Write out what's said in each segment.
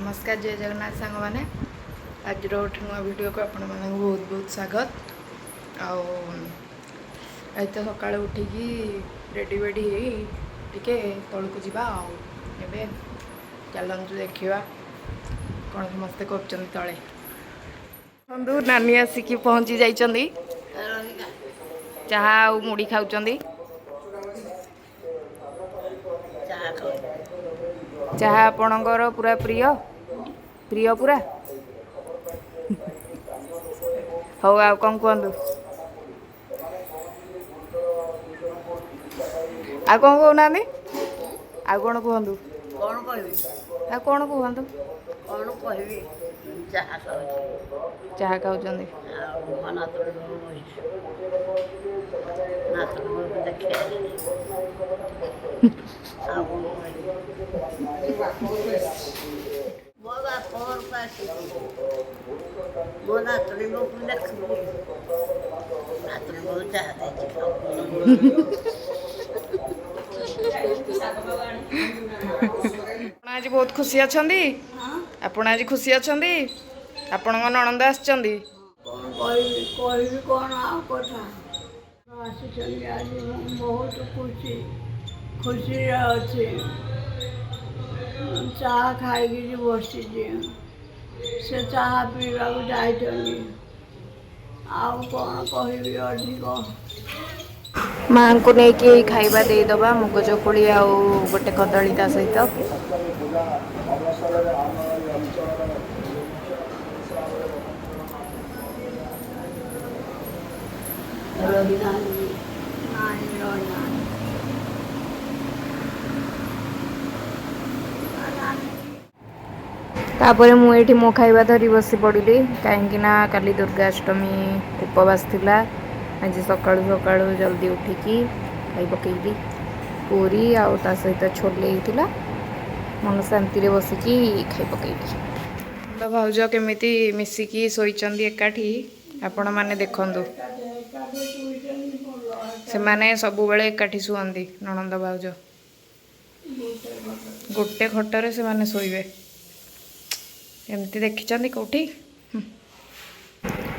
ନମସ୍କାର, ଜୟ ଜଗନ୍ନାଥ ସାଙ୍ଗମାନେ। ଆଜିର ଗୋଟେ ନୂଆ ଭିଡ଼ିଓକୁ ଆପଣମାନଙ୍କୁ ବହୁତ ବହୁତ ସ୍ୱାଗତ। ଆଉ ଆଜି ତ ସକାଳୁ ଉଠିକି ରେଡ଼ି ବେଡ଼ି ହେଇ ଟିକେ ତଳକୁ ଯିବା। ଆଉ ଏବେ ଚାଲନ୍ତୁ, ଦେଖିବା କ'ଣ ସମସ୍ତେ କରୁଛନ୍ତି ତଳେ। ବନ୍ଧୁ, ନାନୀ ଆସିକି ପହଞ୍ଚି ଯାଇଛନ୍ତି, ଚାହା ଆଉ ମୁଢ଼ି ଖାଉଛନ୍ତି। ଚାହା ଖାଉଛି। ଚାହା ଆପଣଙ୍କର ପୁରା ପ୍ରିୟ, ପ୍ରିୟ ପୁରା। ହଉ, ଆଉ କ'ଣ କୁହନ୍ତୁ? ଆଉ କ'ଣ କହୁନାହାନ୍ତି? ଆଉ କ'ଣ କୁହନ୍ତୁ? କ'ଣ କହିବି? ଆଉ କ'ଣ କୁହନ୍ତୁ? କ'ଣ କହିବି? ଚାହା ଖାଉଛି। ଚାହା ଖାଉଛନ୍ତି। ଆଉ ମୋ ନାତୁଣୀ ବୋହୂ ବସିଛି, ନାତୁଣୀ ବୋହୂକୁ ଦେଖି ଆସିଲି। ଆଉ କ'ଣ କହିବି? ମୋ ବାପ ଘରକୁ ଆସିଛି, ମୋ ନାତୁଣୀ ବୋହୂକୁ ଦେଖିବି। ନାତୁଣୀ ବୋହୂ ଚାହା ଦେଇଛି, ଖାଉ। ଆପଣ ଆଜି ବହୁତ ଖୁସି ଅଛନ୍ତି? ଆପଣ ଆଜି ଖୁସି ଅଛନ୍ତି, ଆପଣଙ୍କ ନଣନ୍ଦ ଆସିଛନ୍ତି। କ'ଣ କହିବି? କହିବି କ'ଣ ଆଉ କଥା? ଆସିଛନ୍ତି ଆଜି, ମୁଁ ବହୁତ ଖୁସି, ଖୁସିରେ ଅଛି। ଚାହା ଖାଇକିରି ବସିଛି, ସେ ଚାହା ପିଇବାକୁ ଯାଇଛନ୍ତି। ଆଉ କ'ଣ କହିବି ଅଧିକ? ମାଆଙ୍କୁ ନେଇକି ଏଇ ଖାଇବା ଦେଇଦେବା, ମୁଗ ଚକୁଳି ଆଉ ଗୋଟେ କଦଳୀ ତା ସହିତ। ପୂଜା ଅବସରରେ ଆମ ଏଇ ଅଞ୍ଚଳର ମୁଖ୍ୟ ରହିନାହାନ୍ତି। ନାଇଁ, ରହିନାହାନ୍ତି। ତାପରେ ମୁଁ ଏଇଠି ମୋ ଖାଇବା ଧରି ବସି ପଡ଼ିଲି, କାହିଁକି ନା କାଲି ଦୁର୍ଗାଷ୍ଟମୀ ଉପବାସ ଥିଲା। ଆଜି ସକାଳୁ ସକାଳୁ ଜଲ୍ଦି ଉଠିକି ଖାଇ ପକେଇଲି। ପୁରୀ ଆଉ ତା ସହିତ ଛୋଲେ ହେଇଥିଲା। ମନ ଶାନ୍ତିରେ ବସିକି ଖାଇ ପକେଇଲି। ତ ଭାଉଜ କେମିତି ମିଶିକି ଶୋଇଛନ୍ତି ଏକାଠି, ଆପଣମାନେ ଦେଖନ୍ତୁ। ସେମାନେ ସବୁବେଳେ ଏକାଠି ଶୁଅନ୍ତି, ନଣନ୍ଦ ଭାଉଜ। ଗୋଟେ ଖଟରେ ସେମାନେ ଶୋଇବେ। ଏମିତି ଦେଖିଛନ୍ତି କେଉଁଠି?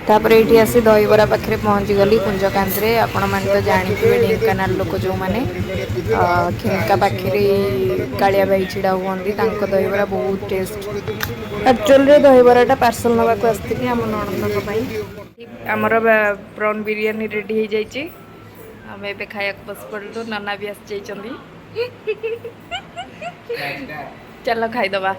ତାପରେ ଏଇଠି ଆସି ଦହିବରା ପାଖରେ ପହଞ୍ଚିଗଲି କୁଞ୍ଜକାନ୍ତରେ। ଆପଣମାନେ ତ ଜାଣିଥିବେ, ଢେଙ୍କାନାଳ ଲୋକ ଯେଉଁମାନେ, ଖିଙ୍କା ପାଖରେ କାଳିଆ ଭାଇ ଛିଡ଼ା ହୁଅନ୍ତି, ତାଙ୍କ ଦହିବରା ବହୁତ ଟେଷ୍ଟ। ଆକ୍ଚୁଆଲିରେ ଦହିବରାଟା ପାର୍ସଲ ନେବାକୁ ଆସିଥିଲି ଆମ ନଣନ୍ଦଙ୍କ ପାଇଁ। ଆମର ପ୍ରନ୍ ବିରିୟାନୀ ରେଡ଼ି ହେଇଯାଇଛି। ଆମେ ଏବେ ଖାଇବାକୁ ବସି ପଡ଼ିଲୁ। ନନା ବି ଆସିଯାଇଛନ୍ତି। ଚାଲ, ଖାଇଦେବା।